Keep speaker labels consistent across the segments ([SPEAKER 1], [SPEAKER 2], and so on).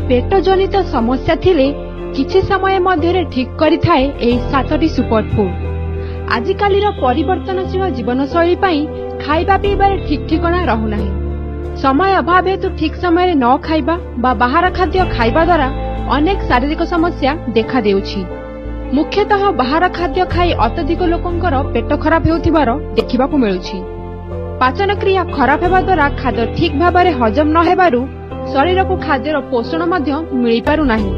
[SPEAKER 1] ପେଟ ଜନିତ ସମସ୍ୟା ଥିଲେ କିଛି ସମୟ ମଧ୍ୟରେ ଠିକ୍ କରିଥାଏ ଏହି ସାତଟି ସୁପରଫୁଡ୍। ଆଜିକାଲିର ପରିବର୍ତ୍ତନଶୀଳ ଜୀବନଶୈଳୀ ପାଇଁ ଖାଇବା ପିଇବାରେ ଠିକ୍ ଠିକଣା ରହୁନାହିଁ। ସମୟ ଅଭାବ ହେତୁ ଠିକ୍ ସମୟରେ ନ ଖାଇବା ବା ବାହାର ଖାଦ୍ୟ ଖାଇବା ଦ୍ୱାରା ଅନେକ ଶାରୀରିକ ସମସ୍ୟା ଦେଖାଦେଉଛି। ମୁଖ୍ୟତଃ ବାହାର ଖାଦ୍ୟ ଖାଇ ଅତ୍ୟଧିକ ଲୋକଙ୍କର ପେଟ ଖରାପ ହେଉଥିବାର ଦେଖିବାକୁ ମିଳୁଛି। ପାଚନ କ୍ରିୟା ଖରାପ ହେବା ଦ୍ୱାରା ଖାଦ୍ୟ ଠିକ୍ ଭାବରେ ହଜମ ନ ହେବାରୁ ଶରୀରକୁ ଖାଦ୍ୟର ପୋଷଣ ମଧ୍ୟ ମିଳିପାରୁନାହିଁ।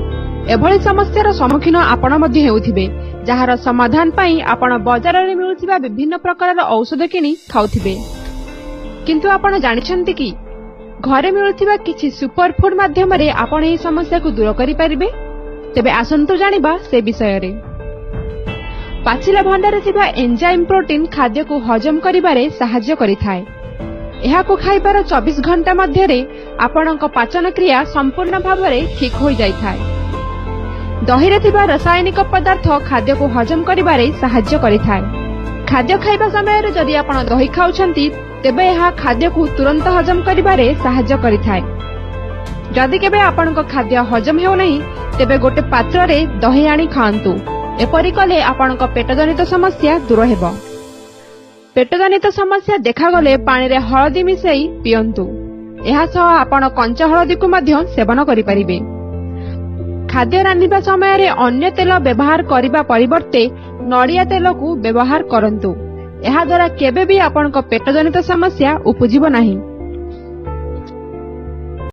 [SPEAKER 1] ଏଭଳି ସମସ୍ୟାର ସମ୍ମୁଖୀନ ଆପଣ ମଧ୍ୟ ହେଉଥିବେ, ଯାହାର ସମାଧାନ ପାଇଁ ଆପଣ ବଜାରରେ ମିଳୁଥିବା ବିଭିନ୍ନ ପ୍ରକାରର ଔଷଧ କିଣି ଖାଉଥିବେ। କିନ୍ତୁ ଆପଣ ଜାଣିଛନ୍ତି କି, ଘରେ ମିଳୁଥିବା କିଛି ସୁପରଫୁଡ୍ ମାଧ୍ୟମରେ ଆପଣ ଏହି ସମସ୍ୟାକୁ ଦୂର କରିପାରିବେ? ତେବେ ଆସନ୍ତୁ ଜାଣିବା ସେ ବିଷୟରେ। ପାଚିଲା ଭଣ୍ଡାରେ ଥିବା ଏନ୍ଜାଇମ୍ ପ୍ରୋଟିନ୍ ଖାଦ୍ୟକୁ ହଜମ କରିବାରେ ସାହାଯ୍ୟ କରିଥାଏ। ଏହାକୁ ଖାଇବାର 24 ଘଣ୍ଟା ମଧ୍ୟରେ ଆପଣଙ୍କ ପାଚନ କ୍ରିୟା ସମ୍ପୂର୍ଣ୍ଣ ଭାବରେ ଠିକ୍ ହୋଇଯାଇଥାଏ। ଦହିରେ ଥିବା ରାସାୟନିକ ପଦାର୍ଥ ଖାଦ୍ୟକୁ ହଜମ କରିବାରେ ସାହାଯ୍ୟ କରିଥାଏ। ଖାଦ୍ୟ ଖାଇବା ସମୟରେ ଯଦି ଆପଣ ଦହି ଖାଉଛନ୍ତି, ତେବେ ଏହା ଖାଦ୍ୟକୁ ତୁରନ୍ତ ହଜମ କରିବାରେ ସାହାଯ୍ୟ କରିଥାଏ। ଯଦି କେବେ ଆପଣଙ୍କ ଖାଦ୍ୟ ହଜମ ହେଉନାହିଁ, ତେବେ ଗୋଟେ ପାତ୍ରରେ ଦହି ଆଣି ଖାଆନ୍ତୁ। ଏପରି କଲେ ଆପଣଙ୍କ ପେଟଜନିତ ସମସ୍ୟା ଦୂର ହେବ। ପେଟଜନିତ ସମସ୍ୟା ଦେଖାଗଲେ ପାଣିରେ ହଳଦୀ ମିଶାଇ ପିଅନ୍ତୁ। ଏହା ସହ ଆପଣ କଞ୍ଚା ହଳଦୀକୁ ମଧ୍ୟ ସେବନ କରିପାରିବେ। ଖାଦ୍ୟ ରାନ୍ଧିବା ସମୟରେ ଅନ୍ୟ ତେଲ ବ୍ୟବହାର କରିବା ପରିବର୍ତ୍ତେ ନଡ଼ିଆ ତେଲକୁ ବ୍ୟବହାର କରନ୍ତୁ। ଏହାଦ୍ୱାରା କେବେ ବି ଆପଣଙ୍କ ପେଟଜନିତ ସମସ୍ୟା ଉପୁଜିବ ନାହିଁ।